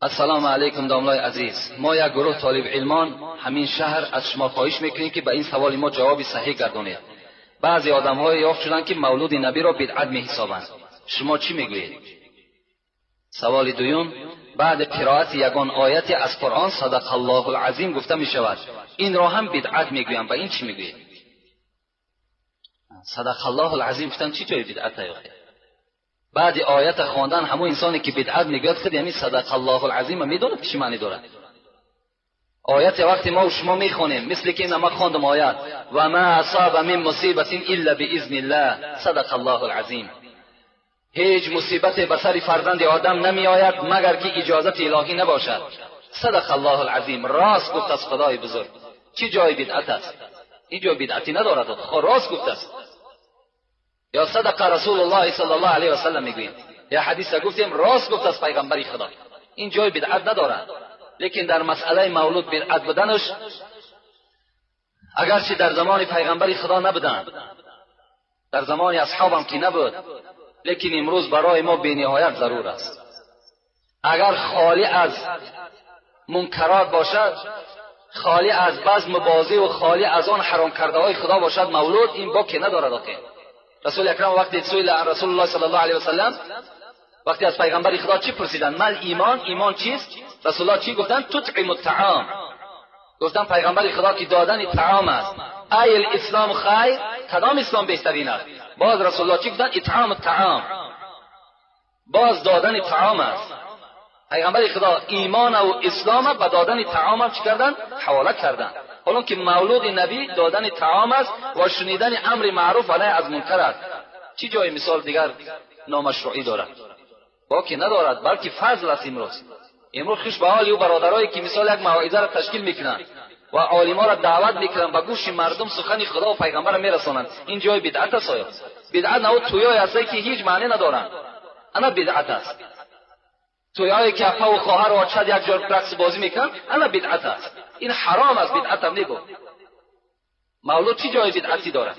Ассалому алайкум домлаи азиз. Мо як гурӯҳ толибилмон ҳамин шаҳр аз шумо хоҳиш мекунем, ки ба ин саволи мо ҷавоби саҳеҳ гардонед. Баъзе одамҳое ёфт шуданд, ки мавлуди набиро бидъат меҳисобанд. Шумо чӣ мегӯед? Саволи дуюм: баъди қироати ягон ояте аз Қуръон садақаллоҳул азим гуфта мешавад. Инро ҳам бидъат мегӯянд. Ба ин чӣ мегӯед? Садақаллоҳул азим гуфтан чӣ ҷои бидъат ё? Баъди оята хондан ҳамон инсоне ки бидъат мегӯяд, худи ҳамин садақаллоҳул азима медонад, ки чӣ маъне дорад. Ояте вақте мо шумо мехонем, мисли ки ина ма хондам оят: ва ма асаба мин мусибатин илла биизниллаҳ, садақаллоҳул азим. Ҳеҷ мусибате ба сари фарзанди одам намеояд, магар ки иҷозати илоҳӣ набошад. Садақаллоҳул азим. Рост гуфт аз худои бузург. Чӣ ҷои бидъат аст? Ин ҷои бидъатӣ надорад. Рост гуфт аст. Ё садақа расулуллоҳи саллаллоҳу алайҳи васаллам мегӯем. Я ҳадиса гуфтем, рост гуфт аз пайғамбари худо. Ин ҷои бидъат надорад. Лекин дар масъалаи мавлуд бидъат буданаш, агарчи дар замони пайғамбари худо набуданд, дар замони асҳобам ки набуд, лекин имрӯз барои мо бениҳоят зарур аст. Агар холӣ аз мункарот бошад, холӣ аз базму бозӣ ва холӣ аз он ҳаром кардаҳои худо бошад мавлуд, ин боке надорад. Охир расули акрам вақте суила ан расулуллоҳ саллаллоҳу алайҳи васаллам, вақте аз пайғамбари худо чӣ пурсиданд? Мал имон, имон чист? Расулуллоҳ чӣ гуфтанд? Тутъиму таом. Гуфтанд пайғамбари худо ки додани таом аст. Ай ислом хайр, кадом ислом беҳтарин аст? Боз расулуллоҳ чӣ гуфтанд? Итъому таом, боз додани таом аст. Пайғамбари худо имон ва ислом ба додани таом ҳам чӣ карданд? Ҳавола карданд. Ҳоло ки мавлуди набӣ додани таом аст ва шунидани амри маъруф ва наҳй аз мункар аст. Чӣ ҷои мисол дигар номашруъӣ дорад? Боке надорад, балки фазл аст имрӯз. Имрӯз хуш ба ҳоли ӯ бародарое ки мисол як мавъизаро ташкил мекунанд ва олиморо даъват мекунанд, ба гӯши мардум сухани худо ва пайғамбарро мерасонанд. Ин ҷои бидъат аст оё? Бидъат на ӯ тӯёе ҳастае ки ҳеҷ маъне надоранд. Ана бидъат аст. Тӯёе ки апа ва хоҳар ва очад як ҷо рақс бозӣ мекунанд, ана бидъат аст. Ин ҳаром аст, бидъат ҳам небуд. Мавлуд чӣ ҷои бидъатӣ дорад?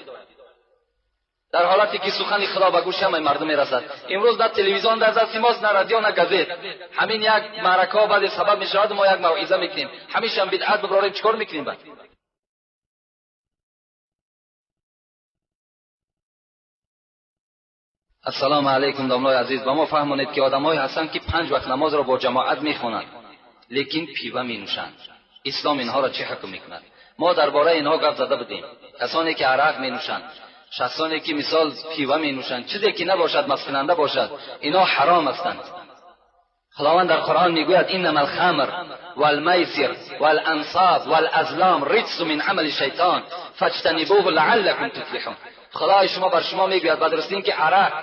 Дар ҳолате ки сухани худо ба гӯши ҳамаи мардум мерасад. Имрӯз на телевизион дар дасти мост, на радио, на газет. Ҳамин як маъракаҳо баъде сабаб мешавад, мо як мавъиза мекунем. Ҳамешам бидъат бибарорем, чӣ кор мекунем баъд? Ассалому алайкум домлои азиз. Ба мо фаҳмонед, ки одамҳое ҳастанд, ки 5 вақт намозро бо ҷамоат мехонанд, лекин пива менӯшанд. Ислом инҳоро чӣ ҳукм мекунад? Мо дар бораи инҳо гап зада будем. Касоне ки арақ менӯшанд, шахсоне ки мисол пива менӯшанд, чизе ки набошад, масткунанда бошад, инҳо ҳаром ҳастанд. Худованд дар Қуръон мегӯяд: иннама алхамр валмайсир валансоб валазлам риҷсу мин амали шайтон фаҷтанибуҳу лааллакум туфлиҳун. Худои шумо бар шумо мегӯяд ба дурустӣ ки арақ,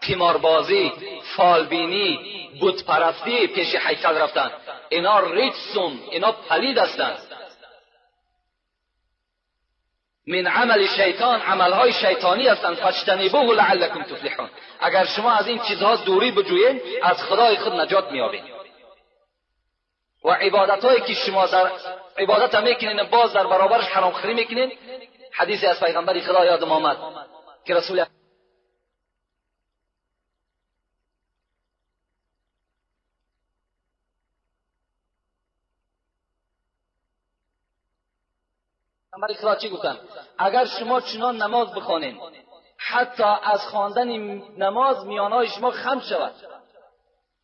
қиморбозӣ, фолбинӣ, бутпарастӣ, пеши ҳайкал рафтан, ино риҷсум, ино палид ҳастанд. Мин амали шайтон, амалҳои шайтонӣ ҳастанд. Фаҷтанибуҳу лааллакум туфлиҳун. Агар шумо аз ин чизҳо дурӣ биҷӯед, аз худои худ наҷот меёбед. Ва ибодатҳое ки шумо дар ибодат мекунед, боз дар баробараш ҳаромхӯрӣ мекунед. Ҳадисе аз пайғамбари худо ёдам омад ки расул پیغمبر خدا چی گفتن؟ اگر شما چنان نماز بخوانید حتی از خواندن نماز میانهای شما خم شود،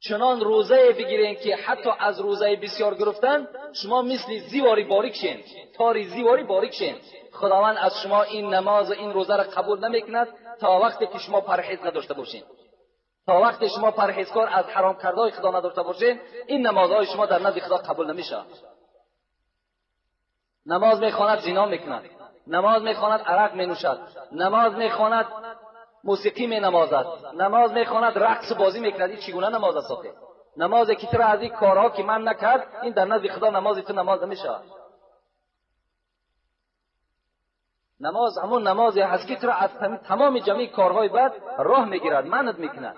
چنان روزه بگیرین که حتی از روزه بسیار گرفتن شما مثل زیواری باریک شین، تاری زیواری باریک شین. خداوند از شما این نماز و این روزه را قبول نمیکند تا وقتی که شما پرهیز نداشته باشین، تا وقتی شما پرهیزکار از حرام کردهای خدا نداشته باشین، این نمازهای شما در نزد خدا قبول نمیشه. نماز میخواند زنا میکند، نماز میخواند عرق مینوشد، نماز میخواند موسیقی مینمازد، نماز میخواند رقص بازی میکند. این چگونه نماز است آخه؟ نمازی که تو را از این کارها که من نکرد، این در نزد خدا نماز تو نماز نمیشه. نماز همون نمازی هست که تو را از تمام جمعی کارهای بد راه میگیرد، منعت میکند.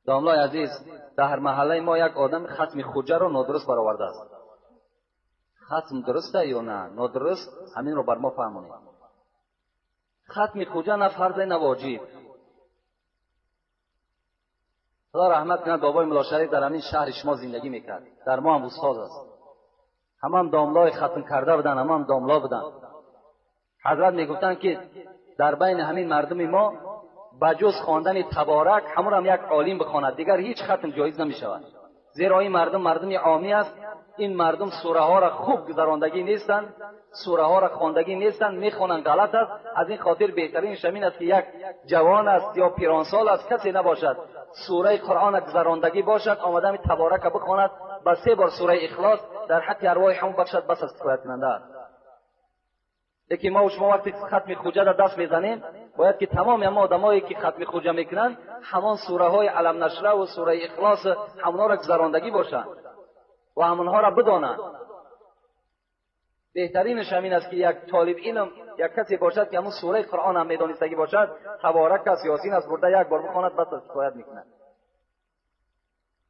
داملای عزیز، در محله ما یک آدم ختم خوجه را نادرست برآورده است. ختم درسته یا نه نادرست، همین رو بر ما فهمونید. ختم خوجه نه فرض نه واجب. خدا رحمت کند بابای ملا شریف در همین شهر شما زندگی میکرد، در ما هم استاد است، همه هم داملای ختم کرده بودن، همه هم داملا بودن. حضرت میگفتند که در بین همین مردم ما بجز خواندن تبارک همون هم یک عالم بخواند، دیگر هیچ ختم جایز نمیشود. زیرا این مردم مردم عامی است، این مردم سوره ها را خوب گذراندگی نیستند، سوره ها را خواندگی نیستند، میخوانند غلط است. از این خاطر بهترین شمین است که یک جوان است یا پیرانسال است، کسی نباشد، سوره قرآن گذراندگی باشد، آمده می تبارک بخواند، با 3 بار سوره اخلاص در حق ارواح همون بخشد، بس از کفایت کننده است. لیکن ما و شما وقتی ختم خوجه را دست میزنیم، باید که تمام اما آدمایی که ختم خوجه میکنن همان سوره های علم نشره و سوره اخلاص همونا را گذراندگی باشند و همونها را بدانند. بهترینش همین است که یک طالب علم، یک کسی باشد که همون سوره قرآن هم میدانستگی باشد، تبارک است، یاسین است، برده یک بار بخواند بس از کفایت میکند.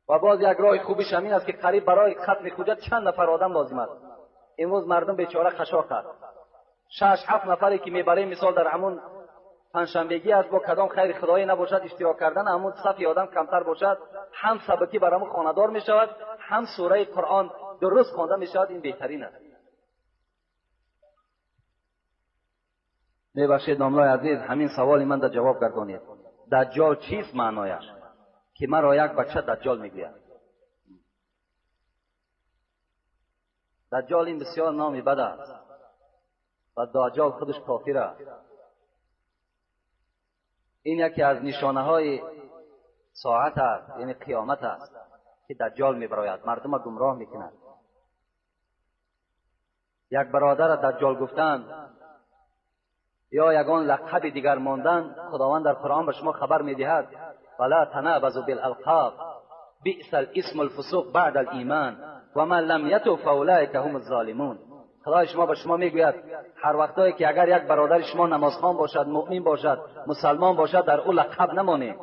و باز یک راه خوبیش همین است که قریب برای ختم خوجه چند نفر آدم لازم است. امروز مردم بیچاره خشاک است، 6-7 نفری که میبریم مثال در همون پنجشنبگی است، با کدام خیر خدایی نباشد اشتراک کردن، همون صفی آدم کمتر باشد، هم سبکی بر همون خانه‌دار میشود، هم سوره قرآن درست خوانده میشود. این بهترین است. میبخشید ناملای عزیز، همین سوال من در جواب گردانید. دجال چیست معنایش؟ که مرا یک بچه دجال میگوید. دجال این بسیار نامی بد است و دجال خودش کافر است. این یکی از نشانه های ساعت است، یعنی قیامت است که دجال میبراید، مردم را گمراه میکند. یک برادر دجال گفتن یا یگان لقب دیگر ماندن، خداوند در قرآن به شما خبر میدهد ولا تنابزوا بالالقاب بئس الاسم الفسوق بعد الایمان و من لم یتب فاولئک هم الظالمون. خدای شما به شما میگوید هر وقتایی که اگر یک برادر شما نمازخوان باشد، مؤمن باشد، مسلمان باشد، در او لقب نمانید،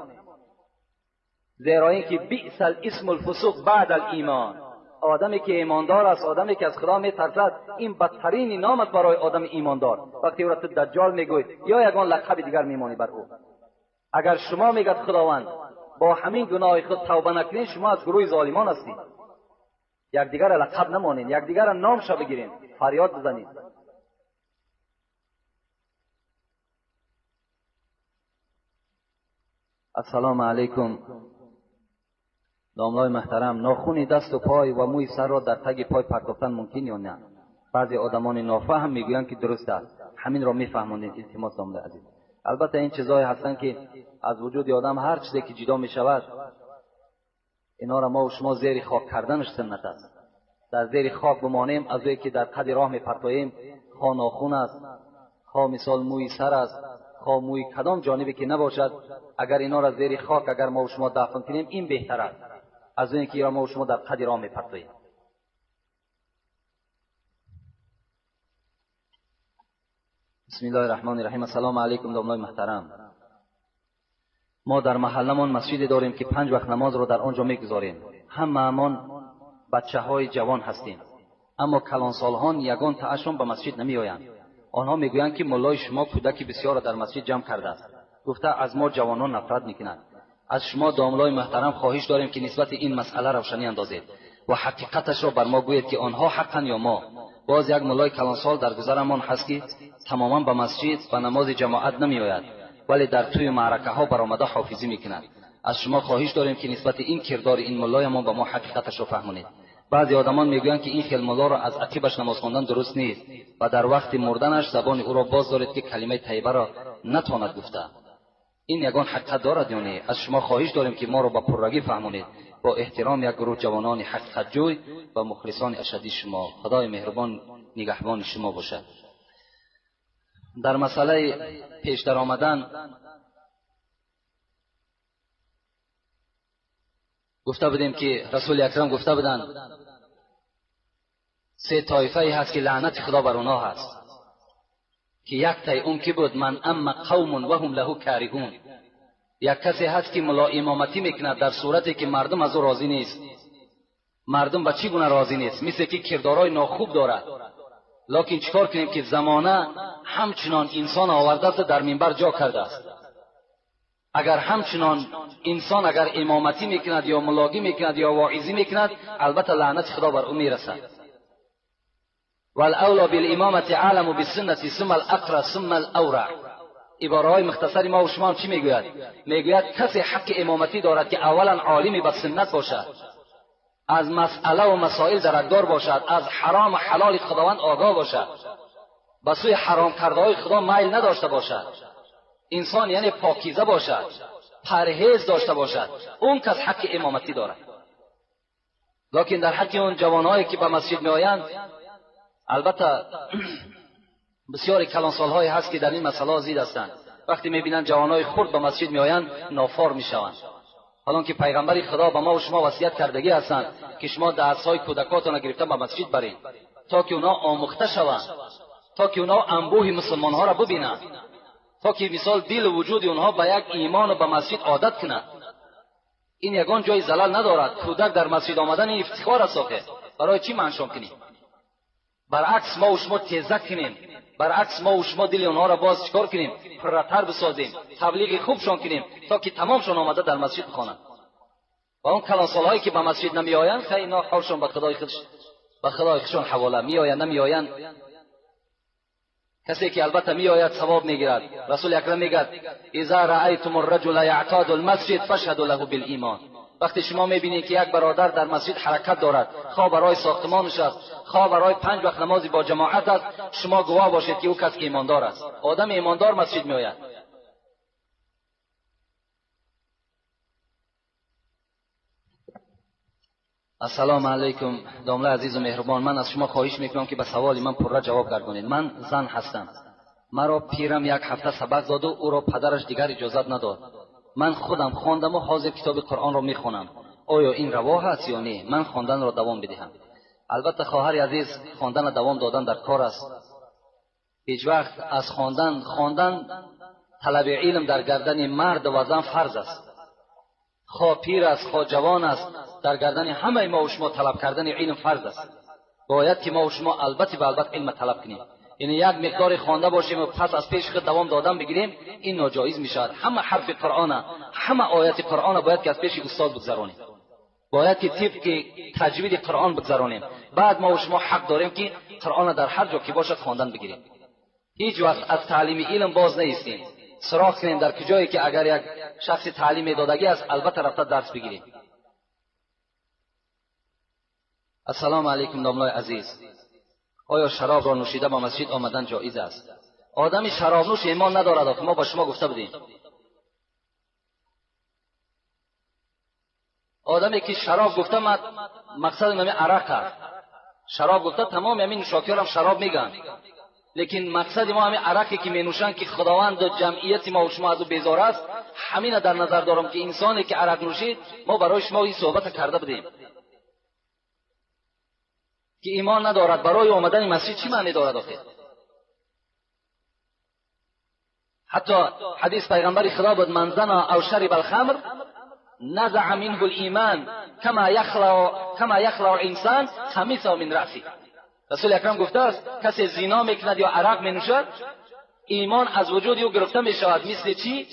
زیرا اینکه بئس الاسم الفسوق بعد الایمان. آدمی که ایماندار است، آدمی که از خدا میترسد، این بدترین نام است برای آدم ایماندار. وقتی او را تو دجال میگوی یا یگان لقب دیگر میمانی بر او. اگر شما میگد خداوند با همین گناه خود توبه نکنید، شما از گروه ظالمان هستید. یکدیگر را لقب نمانید، یکدیگر را نامش بگیرین، فریاد بزنید. السلام علیکم. داملای محترم، ناخون دست و پای و موی سر را در تگ پای پرتافتن ممکن یا نه؟ بعضی آدمان نافهم میگویند که درست است. همین را میفهمانید التماس داملای عزیز. البته این چیزهایی هستند که از وجود آدم هر چیزی که جدا میشود، اینا را ما و شما زیر خاک کردنش سنت است. در زیر خاک بمانیم، از وی که در قد راه میپرتاییم، خواه ناخون است، خواه مثال موی سر است، خواه موی کدام جانبی که نباشد، اگر اینا را زیر خاک اگر ما و شما دفن کنیم این بهتر است از اینکه اینا ما و شما در قد راه میپرتاییم. بسم الله الرحمن الرحیم. السلام علیکم داملای محترم. ما در محلمان مسجدی داریم که 5 وقت نماز را در آنجا میگذاریم. همه‌مان بچه های جوان هستیم، اما کلانسالهان یگان تاشون به مسجد نمیآیند. آنها میگویند که ملای شما کودکی بسیار را در مسجد جمع کرده است، گفته از ما جوانان نفرت میکنند. از شما داملای محترم خواهش داریم که نسبت این مسئله روشنی اندازید و حقیقتش را بر ما گویید که آنها حقا یا ما. باز یک ملای کلانسال در گذرمان هست که تماما به مسجد و نماز جماعت نمیآید، ولی در توی معرکه ها برآمده حافظی میکند. از شما خواهش داریم که نسبت این کردار این ملای ما به ما حقیقتش را فهمونید. بعضی آدمان میگویند که این خیل ملا را از عقیبش نماز خواندن درست نیست و در وقت مردنش زبان او را باز دارید که کلمه طیبه را نتواند گفته. این یگان حقیقت دارد یا نه؟ از شما خواهش داریم که ما را با پررگی فهمونید. با احترام یک گروه جوانان حقیقت جوی و مخلصان اشدی شما. خدای مهربان نگهبان شما باشد. در مسئله پیش در آمدن گفته بودیم که رسول اکرم گفته بودند 3 طایفه هست که لعنت خدا بر اونها هست، که یک تای اون کی بود؟ من اما قوم و هم له کارهون. یک کسی هست که ملا امامتی میکند در صورتی که مردم از او راضی نیست. مردم به چی گونه راضی نیست؟ مثل که کردارای ناخوب دارد. لکن چیکار کنیم که زمانه همچنان انسان آورده است در منبر جا کرده است. اگر همچنان انسان اگر امامتی میکند یا ملاقی میکند یا واعظی میکند، البته لعنت خدا بر او میرسد. والاولا بالامامت اعلم بالسنة ثم الاقرا ثم الاورع. عباره های مختصری ما و شما هم چی میگوید؟ میگوید کسی حق امامتی دارد که اولا عالمی به سنت باشد، از مسئله و مسائل درکدار باشد، از حرام و حلال خداوند آگاه باشد، به سوی حرام کرده های خدا میل نداشته باشد، انسان یعنی پاکیزه باشد، پرهیز داشته باشد، اون کس حق امامتی دارد. لکن در حق اون جوانهایی که به مسجد میآیند، البته بسیاری کلانسالهایی هست که در این مسئله زید هستند. وقتی میبینند جوانهای خرد به مسجد میآیند نافار میشوند. حالا که پیغمبر خدا به ما و شما وصیت کردگی هستند که شما دستهای کودکاتان را گرفته به مسجد برید تا که اونا آموخته شوند، تا که اونا انبوه مسلمانها را ببینند، تا که مثال دل و وجود اونها به یک ایمان و به مسجد عادت کنند. این یگان جای زلل ندارد. کودک در مسجد آمدن این افتخار است. برای چی منشان کنیم؟ برعکس ما و شما تیزک کنیم، برعکس ما و شما دل اونها را باز چکار کنیم؟ پرتر بسازیم، تبلیغ خوبشان کنیم تا که تمامشان آمده در مسجد بخوانند. و اون کلانسالهایی که به مسجد نمیآیند، خیلی اینا حالشان به خدای خودش، به خدای خودشان حواله، میآیند نمیآیند. کسی که البته میآید ثواب میگیرد. رسول اکرم میگه اذا رأیتم الرجل یعتاد المسجد فاشهدوا له بالایمان. وقتی شما میبینید که یک برادر در مسجد حرکت دارد، خواه برای ساختمانش است، خواه برای 5 وقت نمازی با جماعت است، شما گواه باشید که او کس ایماندار است. آدم ایماندار مسجد میآید. السلام علیکم دامله عزیز و مهربان، من از شما خواهش میکنم که به سوال من پرره جواب گردانید. من زن هستم، مرا پیرم یک هفته سبق داد و او را پدرش دیگر اجازت نداد. من خودم خواندم و حاضر کتاب قرآن را میخوانم. آیا این روا هست یا نه؟ من خواندن را دوام بدهم. البته خواهر عزیز، خواندن دوام دادن در کار است. هیچ وقت از خواندن طلب علم در گردن مرد و زن فرض است. خواه پیر است خواه جوان است، در گردن همه ما و شما طلب کردن علم فرض است. باید که ما و شما البته به البته علم طلب کنیم. یعنی یک مقدار خوانده باشیم و پس از پیش خود دوام دادن بگیریم، این ناجایز میشود. همه حرف قرآن، همه آیات قرآن باید که از پیش استاد بگذرانیم، باید که طبق تجوید قرآن بگذرانیم. بعد ما و شما حق داریم که قرآن در هر جا که باشد خواندن بگیریم. هیچ وقت از تعلیم علم باز نیستیم. سراغ کنیم در کجایی که اگر یک شخص تعلیم دادگی است، البته رفته درس بگیریم. السلام علیکم داملای عزیز، آیا شراب را نوشیده به مسجد آمدن جایز است؟ آدم شراب نوش ایمان ندارد که ما با شما گفته بودیم. آدمی که شراب گفته مقصد نمی عرق است. شراب گفته تمام همین نوشاکی‌ها هم شراب میگن، لیکن مقصد ما همین عرقی که می نوشند که خداوند و جمعیت ما و شما از او بیزار است، همین در نظر دارم که انسانی که عرق نوشید، ما برای شما این صحبت کرده بودیم که ایمان ندارد، برای آمدن مسجد چی معنی دارد آخه؟ حتی حدیث پیغمبر خدا بود من زنا او شرب الخمر نزع منه الایمان کما یخلع الانسان خمیسه من رأسه. رسول اکرم گفته است کسی زنا میکند یا عرق مینوشد، ایمان از وجود او گرفته میشود. مثل چی؟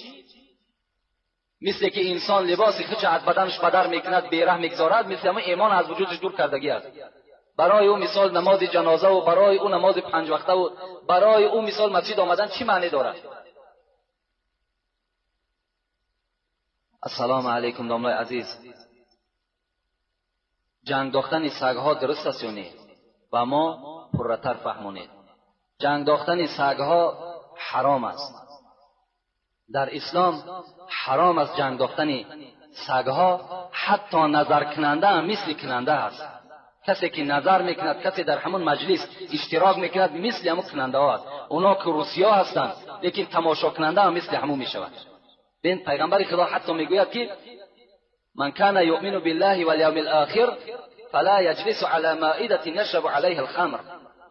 مثل که انسان لباس خودش از بدنش بدر میکند، بیره میگذارد، مثل همه ایمان از وجودش دور کردگی است. برای او مثال نماز جنازه و برای او نماز 5 وقته و برای او مثال مسجد آمدن چی معنی دارد؟ السلام علیکم داملای عزیز، جنگ داختن سگها درست است یا نه؟ و ما پرتر فهمونید. جنگ داختن سگها حرام است. در اسلام حرام است جنگ داختن سگها، حتی نظر کننده هم مثل کننده است. کسی که نظر میکند، کسی در همون مجلس اشتراک میکند، مثل همون کننده ها است. اونا که روسیا هستند، لیکن تماشا کننده هم مثل همون میشود. بین پیغمبر خدا حتی میگوید که من کان یؤمن بالله والیوم الاخر فلا یجلس علی مائده یشرب علیها الخمر.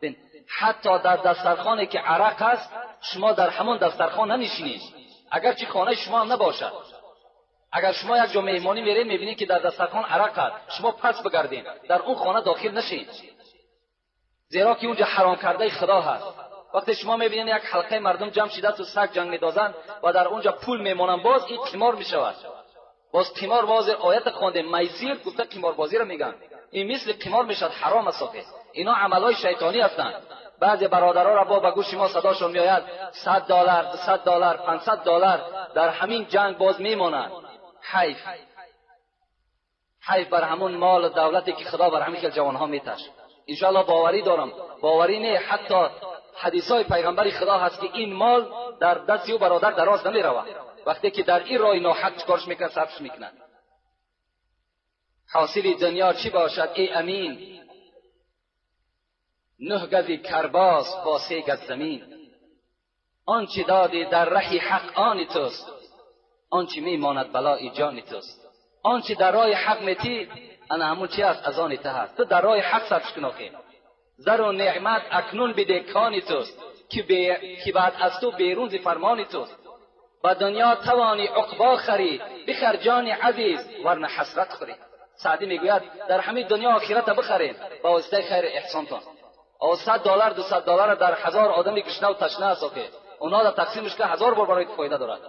بین حتی در دسترخوانی که عرق است، شما در همون دسترخوان ننشینید، اگرچه خانه شما هم نباشد. اگر شما یک جا مهمانی میرید، میبینید که در دسترخوان عرق است، شما پس بگردین، در اون خانه داخل نشین، زیرا که اونجا حرام کرده خدا هست. وقتی شما میبینید یک حلقه مردم جمع شده تو سگ جنگ میدازند و در اونجا پول میمانند، باز این قمار میشود. باز قمار، باز آیت خواندیم میسیر گفته قمار بازی رو میگن. این مثل قمار میشد، حرام است. اینا عملای شیطانی هستند. بعضی برادرها را با به گوش ما صداشون میآید $100، $200، $500 در همین جنگ باز میمانند. حیف، حیف بر همون مال و دولتی که خدا بر همین جوانها میتش. انشاءالله باوری دارم، باوری نه، حتی حدیثای پیغمبر خدا هست که این مال در دست او برادر دراز نمیرود. وقتی که در این راه ناحق چکارش میکنن، صرفش میکنن. حاصل دنیا چی باشد ای امین؟ 9 گز کرباس با 3 گز زمین. آنچه دادی در ره حق آن توست، آنچه میماند بلای جان توست. آنچه در راه حق میتی انا همون چی است، از آن ته هست. تو در راه حق صرفش کن. آخه زر و نعمت اکنون بده کانی توست، که بعد از تو بیرون ز فرمانی توست. با دنیا توانی عقبا خری، بخر جان عزیز ورنه حسرت خوری. سعدی میگوید در همه دنیا آخرت بخرین با واسطه خیر احسانتان. او $100 $200 در 1000 آدمی گشنه و تشنه است که اونا در تقسیمش که 1000 بار برای فایده دارد.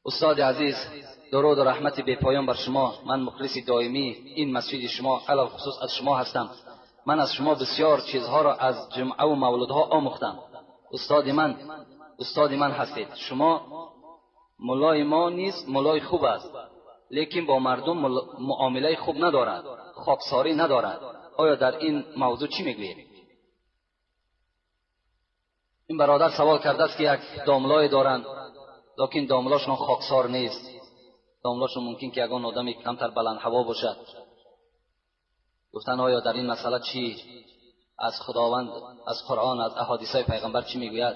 استاد عزیز، درود و رحمت بی پایان بر شما. من مخلص دائمی این مسجد شما، علاوه خصوص از شما هستم. من از شما بسیار چیزها را از جمعه و مولودها آموختم. استاد من هستید. شما مولای ما نیز مولای خوب است، لیکن با مردم معامله خوب ندارد، خاکساری ندارد. آیا در این موضوع چی میگویید؟ این برادر سوال کرده است که یک داملای دارند، لیکن داملاشون خاکسار نیست. داملاشون ممکن که یگان آدمی کمتر بلند هوا باشد. گفتن آیا در این مسئله چی از خداوند، از قرآن، از احادیث پیغمبر چی میگوید؟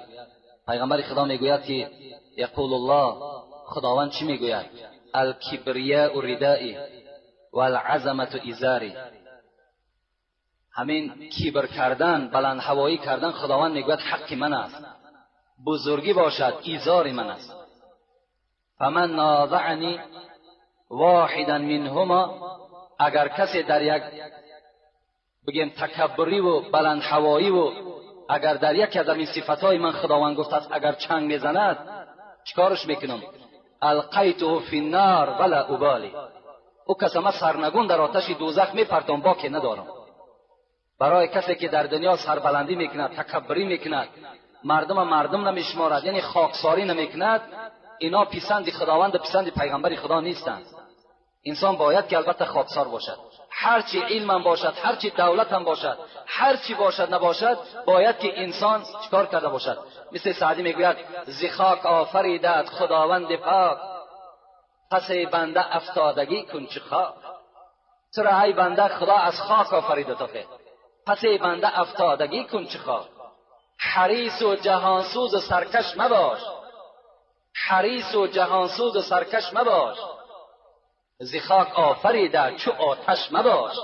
پیغمبر خدا میگوید که یقول الله، خداوند چی میگوید؟ الکبریاء ردائی والعظمت ازاری. همین کبر کردن، بلند هوایی کردن، خداوند میگوید حق من است، بزرگی باشد ایزار من است. فمن نازعنی واحدا منهما، اگر کسی در یک بگیم تکبری و بلند هوایی و اگر در یک از این صفتهای من خداوند گفت است اگر چنگ میزند، چیکارش میکنم؟ القیته فی النار ولا ابالی. او کس ما سرنگون در آتش دوزخ میپرتم، باکی ندارم. برای کسی که در دنیا سربلندی میکند، تکبری میکند، مردم نمیشمارد، یعنی خاکساری نمیکند، اینا پسند خداوند و پسند پیغمبر خدا نیستند. انسان باید که البته خاکسار باشد. هرچی علم باشد، هرچی دولت هم باشد، هرچی باشد نباشد، باید که انسان چیکار کرده باشد؟ مثل سعدی میگوید ز خاک آفریدت خداوند پاک، پس بنده افتادگی کن چه خاک. چرا ای بنده خدا از خاک آفریده تو، پس بنده افتادگی کن چه خاک. حریص و جهانسوز و سرکش مباش، حریص و جهانسوز و سرکش مباش، ز خاک آفریده چو آتش مباش.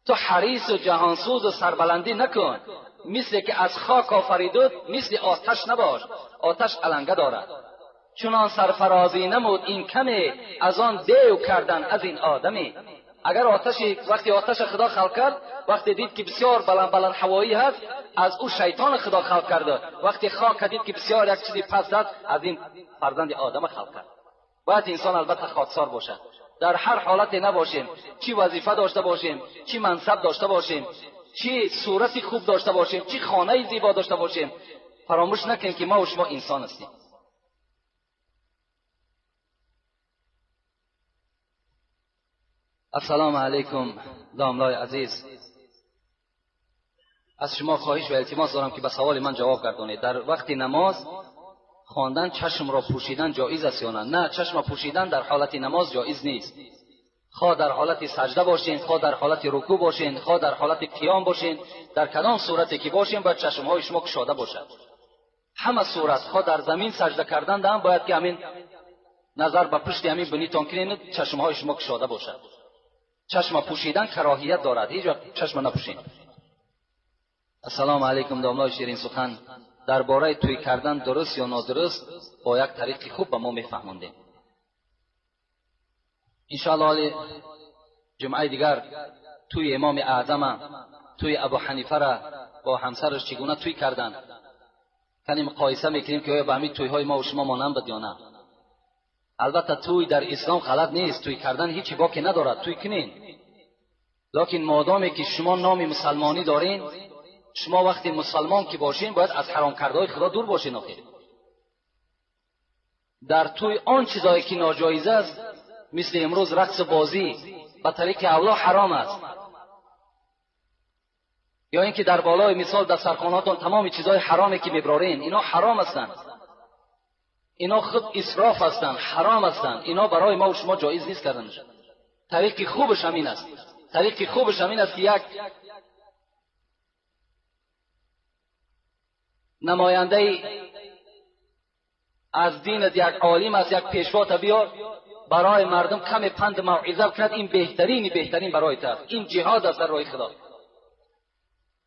تو حریص و جهانسوز و سربلندی نکن، مثل که از خاک آفریدود مثل آتش نباش، آتش علنگه دارد. چنان سرفرازی نمود این کمی، از آن دیو کردن از این آدمی. اگر آتشی وقتی آتش خدا خلق کرد، وقتی دید که بسیار بلند بلند هوایی هست، از او شیطان خدا خلق کرده. وقتی خاک دید که بسیار یک چیزی پس داد، از این فرزند آدم خلق کرد. باید انسان البته خاکسار باشد. در هر حالتی نباشیم، چی وظیفه داشته باشیم، چی منصب داشته باشیم، چی صورت خوب داشته باشیم، چی خانه زیبا داشته باشیم، فراموش نکنیم که ما و شما انسان هستیم. السلام علیکم داملای عزیز، از شما خواهش و التماس دارم که به سوال من جواب گردانید. در وقت نماز خواندن چشم را پوشیدن جایز است یا نه؟ نه، چشم را پوشیدن در حالت نماز جایز نیست. خواه در حالت سجده باشین، خواه در حالت رکوع باشین، خواه در حالت قیام باشین، در کدام صورتی که باشین باید چشمهای شما گشاده باشد. همه صورت، خواه در زمین سجده کردن هم باید که همین نظر به پشت همین بنیتان کنین، چشمهای شما گشاده باشد. چشم پوشیدن کراهیت دارد، هیچ وقت چشم نپوشین. السلام علیکم داملای شیرین سخن، درباره توی کردن درست یا نادرست با یک طریق خوب به ما میفهموندیم. انشاءالله جمعه دیگر توی امام اعظم، توی ابو حنیفه را با همسرش چگونه توی کردن، کنی مقایسه میکنیم که آیا به همین توی های ما و شما مانند بود یا نه. البته توی در اسلام غلط نیست، توی کردن هیچ باکی ندارد، توی کنین، لکن مادامی که شما نام مسلمانی دارین، شما وقتی مسلمان که باشین باید از حرام کردهای خدا دور باشین. آخر در توی آن چیزایی که ناجایز است، مثل امروز رقص بازی به طریق اولا حرام است، یا اینکه در بالای مثال در سرخانهاتون تمام چیزهای حرامی که میبرارین، اینا حرام هستند، اینا خود اسراف هستند، حرام هستند، اینا برای ما و شما جایز نیست کردنش. طریق خوبش همین است، طریق خوبش همین است که یک نماینده از دین، یک عالم است، یک پیشوا تا بیار برای مردم کم پند موعظه کند، این بهترین برای تو است. این جهاد است در راه خدا.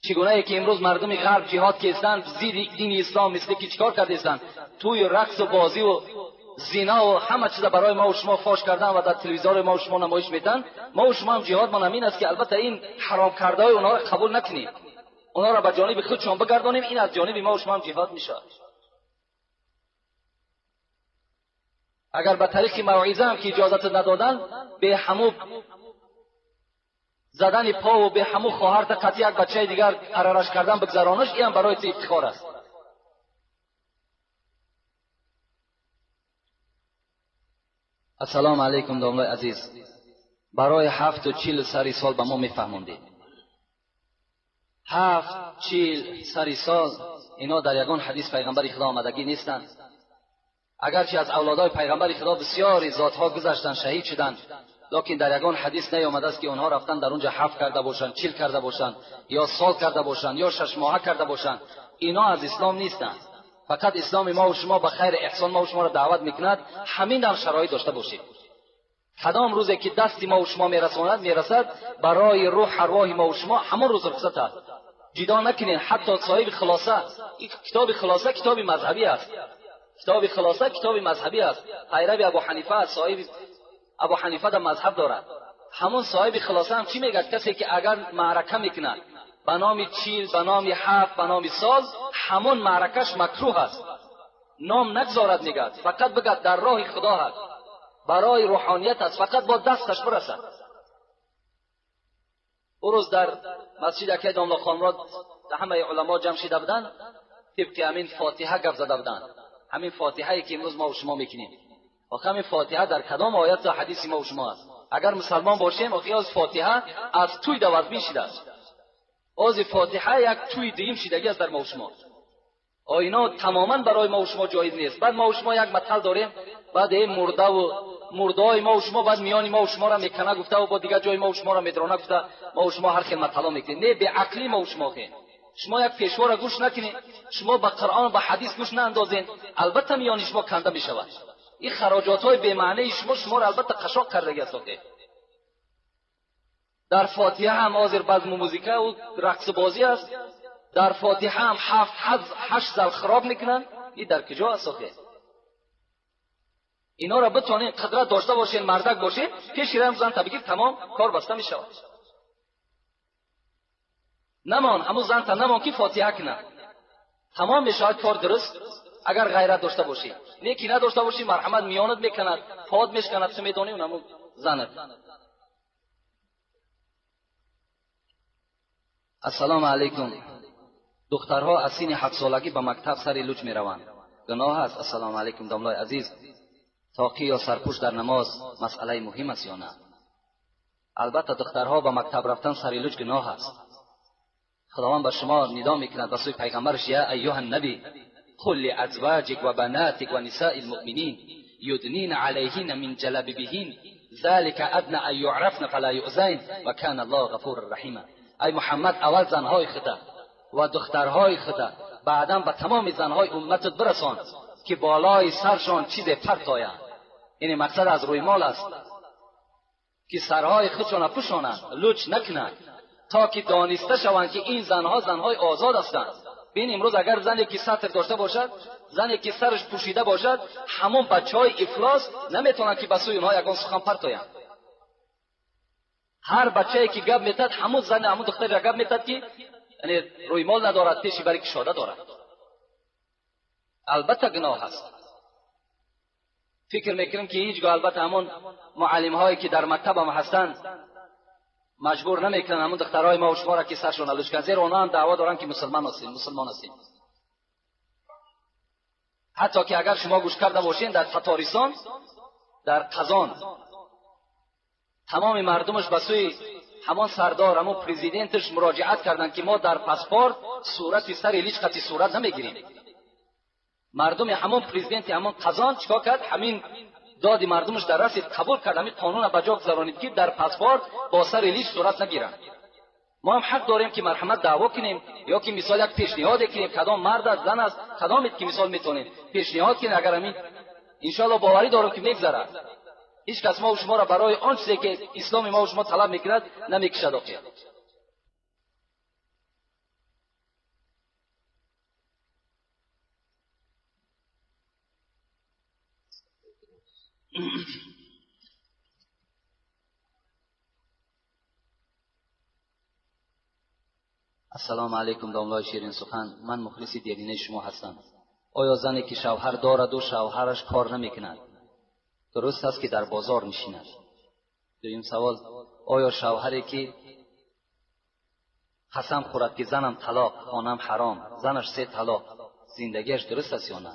چگونه ای که امروز مردم غرب جهاد که هستند زیر دین اسلام، مثل که چیکار کرده هستند، توی رقص و بازی و زنا و همه چیز برای ما و شما فاش کردن و در تلویزیون ما و شما نمایش میدن. ما و شما هم جهاد ما همین است که البته این حرام کرده های اونها را قبول نکنیم، اونها را به جانب خودشان بگردانیم، این از جانب ما و شما هم جهاد میشه. اگر به طریق موعظه هم که اجازت ندادن، به همو زدن پا و به همو خواهر تا قطعی یک بچه دیگر قرارش کردن بگذرانش، این هم برای تو افتخار است. السلام علیکم داملای عزیز، برای 7 و 40 سری سال به ما میفهموندید. 7 40 سری سال اینا در یگان حدیث پیغمبر خدا آمدگی نیستند. اگرچه از اولادای پیغمبر خدا بسیاری ذاتها گذشتن، شهید شدند، لکن در یگان حدیث نیامده است که اونها رفتن در اونجا 7 کرده باشند، 40 کرده باشند، یا سال کرده باشند، یا 6 ماهه کرده باشند. اینا از اسلام نیستند. فقط اسلام ما و شما به خیر احسان ما و شما را دعوت میکند. همین هم شرایط داشته باشید. کدام روزی که دستی ما و شما میرساند میرسد برای روح ارواح ما و شما، همون روز رخصت است. جدا نکنین. حتی صاحب خلاصه، کتاب خلاصه کتاب مذهبی است، کتاب خلاصه کتاب مذهبی است، پیرو ابو حنیفه است، صاحب ابو حنیفه در مذهب دارد. همون صاحب خلاصه هم چی میگه؟ کسی که اگر معرکه میکنه به نام 40، به نام 7، به نام سال، همون معرکش مکروه است. نام نگذارد، میگه فقط بگه در راه خدا هست، برای روحانیت است، فقط با دستش برسد. او روز در مسجد اکی داملا خانمراد همه علما جمع شده بودن، طبق همین فاتحه گپ زده بودن، همین فاتحه که امروز ما و شما میکنیم. آخه همین فاتحه در کدام آیت و حدیث ما و شما است؟ اگر مسلمان باشیم، آخه از فاتحه از توی دوازبین شده است. از فاتحه یک توی دیم شدگی است در ما و شما. اینا تماما برای ما و شما جایز نیست. بعد ما و شما یک متل داریم، بعد این مرده و مرده ما و شما بعد میان ما و شما را میکنه گفته و با دیگر جای ما و شما را میدرانه گفته، ما و شما هر خیل متلا میکنیم. نه، به عقلی ما و شما خیل. شما یک پیشوا را گوش نکنید، شما به قرآن و به حدیث گوش ناندازین، البته میان شما کنده میشود. این خراجات های بی معنی شما شما را البته قشاق کردگی است. در فاتحه هم حاضر بزم و موزیکه و رقص بازی است. در فاتحه هم 7 8 زل خراب میکنن. این در کجا است آخه؟ اینا را بتونین قدرت داشته باشین، مردک باشین، پیش رم زن تا بگیر، تمام کار بسته میشود. نمان همون زن تا نمان که فاتحه کنه، تمام میشود کار درست. اگر غیرت داشته باشی، نیکی نداشته باشی، مرحمت میانت میکند، پاد میشکند، چه میدونی اونمو زنت. السلام علیکم، دخترها از سین 7 سالگی به مکتب سری لوچ میروند، گناه است؟ السلام علیکم داملای عزیز، تاقی یا سرپوش در نماز مسئله مهم است یا نه؟ البته دخترها به مکتب رفتن سری لوچ گناه است. خداوند به شما ندا میکند به سوی پیغمبرش: یا ایها النبی قل لازواجك وبناتك ونساء المؤمنین یدنین علیهن من جلابیبهن ذلك ادنى ان يعرفن فلا يؤذين وكان الله غفورا رحیما. ای محمد، اول زنهای خدا و دخترهای خدا، بعدا به تمام زنهای امتت برسان که بالای سرشان چیز پرت آید. یعنی مقصد از روی مال است که سرهای خودشان پوشانند، لوچ نکنند، تا که دانسته شوند که این زنها زنهای آزاد هستند. ببین، امروز اگر زنی که ستر داشته باشد، زنی که سرش پوشیده باشد، همون بچه های افلاس نمیتونند که به سوی اونها یگان سخن پرت آیند. ҳар бачае ки гап метад, ҳамун зан, ҳамун духтаре гап метад ки яъне рӯймол надорад, пеши бари кушода дорад. Албатта гуноҳ аст. Фикр мекунем ки ҳеҷгоҳ албатта ҳамон муаллимҳое ки дар мактаб ҳам ҳастанд маҷбур намекунанд ҳамон духтарҳои мо ва шуморо ки саршон алӯш кунанд, зеро онҳо ҳам даъво доранд ки мусулман ҳастем, мусулмон ҳастем. Ҳатто ки агар шумо гӯш карда бошед, дар Татаристон, дар Қазон тамоми мардумаш ба сӯи ҳамон сардор, ҳамон президенташ муроҷиат карданд ки мо дар паспорт сурати сари лич қати сурат намегирем. Мардуми ҳамон президенти ҳамон Қазон чикор кард? Ҳамин доди мардумаш дар расид, қабул кард, ҳамин қонунро ба ҷо гузаронид ки дар паспорт бо сари лич сурат нагиранд. Мо ҳам ҳақ дорем ки марҳамат даъво кунем ё ки мисол як пешниҳоде кунем, кадом мард аст, зан аст, кадомед ки мисол метавонем пешниҳод кунем. Агар ҳамин иншоаллоҳ боварӣ дорам ки мегзарад. Ҳеҷ кас мо шуморо барои он чизе ки исломи мо шумо талаб мекунад намекушад. Охир ассалому алайкум домлаи ширин сухан, ман мухлиси деринаи шумо ҳастам. Оё зане ки шавҳар дораду шавҳараш кор намекунад, дуруст аст ки дар бозор нишинад? Дуюм савол: оё шавҳаре ки қасам хӯрад ки занам талоқ, хонам ҳаром, занаш се талоқ, зиндагиаш дуруст аст ё на?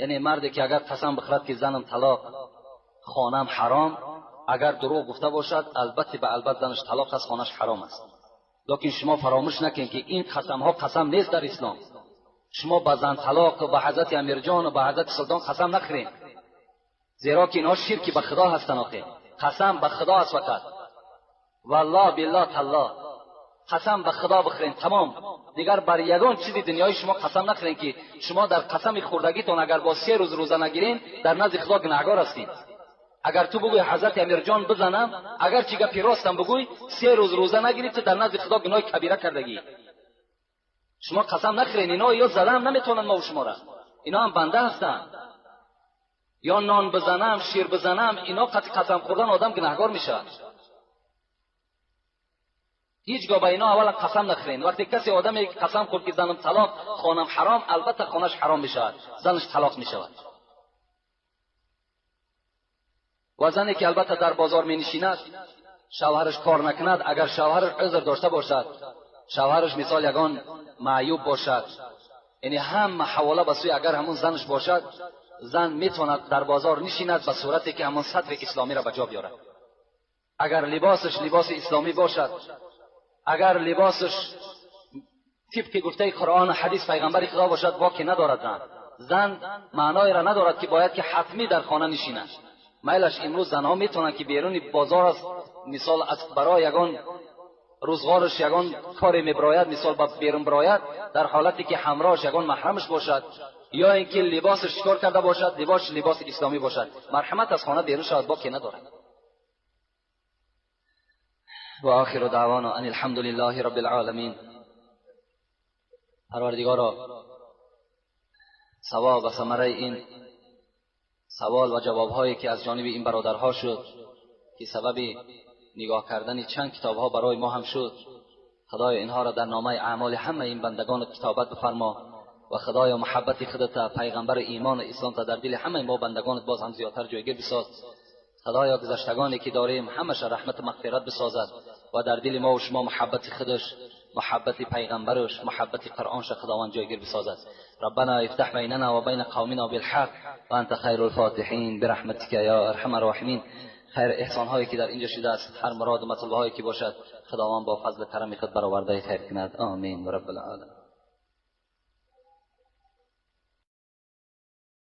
Яъне марде ки агар қасам бихӯрад ки занам талоқ, хонам ҳаром, агар дурӯғ гуфта бошад, албатта ба албат занаш талоқ аст, хонаш ҳаром аст. Лекин шумо фаромӯш накунед ки ин қасамҳо қасам нест дар ислом. Шумо ба зан талоқ, ба ҳазрати Амирҷон ва ба ҳазрати Султон қасам нахӯред, зеро ки инҳо ширки ба Худо ҳастанд. Охир қасам ба Худо аст фақат, валлоҳ биллоҳ таллоҳ, қасам ба Худо бихӯред, тамом. Дигар бар ягон чизи дунёи шумо қасам нахӯред ки шумо дар қасами хӯрдагитон агар бо 3 рӯз рӯза нагиред, дар назди Худо гунаҳгор ҳастед. Агар ту бигӯй ҳазрати Амирҷон бизанам, агар чӣ гапи ростам бигӯй, 3 рӯз рӯза нагирӣ, ту дар назди Худо гуноҳи кабира кардагӣ. Шумо қасам нахӯред, ино ё задам наметавонанд мо шуморо, ино ҳам банда ҳастанд. Ё нон бизанам, шир бизанам, ино қати қасам хӯрдан одам гунаҳгор мешавад. Ҳеҷгоҳ ба ино аввала қасам нахӯред. Вақте касе одаме қасам хӯрд ки занам талоқ, хонам ҳаром, албатта хонаш ҳаром мешавад, занаш талоқ мешавад. Ва зане ки албатта дар бозор менишинад, шавҳараш кор накунад, агар шавҳараш узр дошта бошад, шавҳараш мисол ягон маъюб бошад, яъне ҳама ҳавола ба сӯи агар ҳамон занаш бошад, зан метавонад дар бозор нишинад ба сурате ки ҳамон сатри исломиро ба ҷо биёрад. Агар либосаш либоси исломӣ бошад, агар либосаш тибқи гуфтаи Қуръон ва ҳадис пайғамбари Худо бошад, боке надорад зан. Зан маъноеро надорад ки бояд ки ҳатмӣ дар хона нишинад. Майлаш имрӯз занҳо метавонанд ки беруни бозор аст, мисол аз барои ягон рӯзғораш ягон коре мебирояд, мисол ба берун бирояд, дар ҳолате ки ҳамроҳаш ягон маҳрамаш бошад, ё инки либосаш чикор карда бошад, либосаш либоси исломӣ бошад, марҳамат аз хона берун шавад, боке надорад. و آخر دعوانا ان الحمد لله رب العالمین. پروردگارا، ثواب و ثمره این سوال و جوابهایی که از جانب این برادرها شد که سبب نگاه کردن چند کتابها برای ما هم شد، خدای اینها را در نامه اعمال همه این بندگان کتابت بفرما و خدای محبت خودت، پیغمبر ایمان و اسلام تا در دل همه ما بندگانت باز هم زیادتر جایگیر بساز. خدایا گذشتگانی که داریم همش رحمت و مغفرت بسازد و در دل ما و شما محبت خودش، محبت پیغمبرش، محبت قرآنش خداوند جایگیر بسازد. ربنا افتح بیننا و بین قومنا بالحق و انت خیر الفاتحین برحمتک یا ارحم الراحمین. خیر احسان هایی که در اینجا شده است، هر مراد و مطلب هایی که باشد، خداوند با فضل کرم خود برآورده خیر کند. آمین رب العالمین.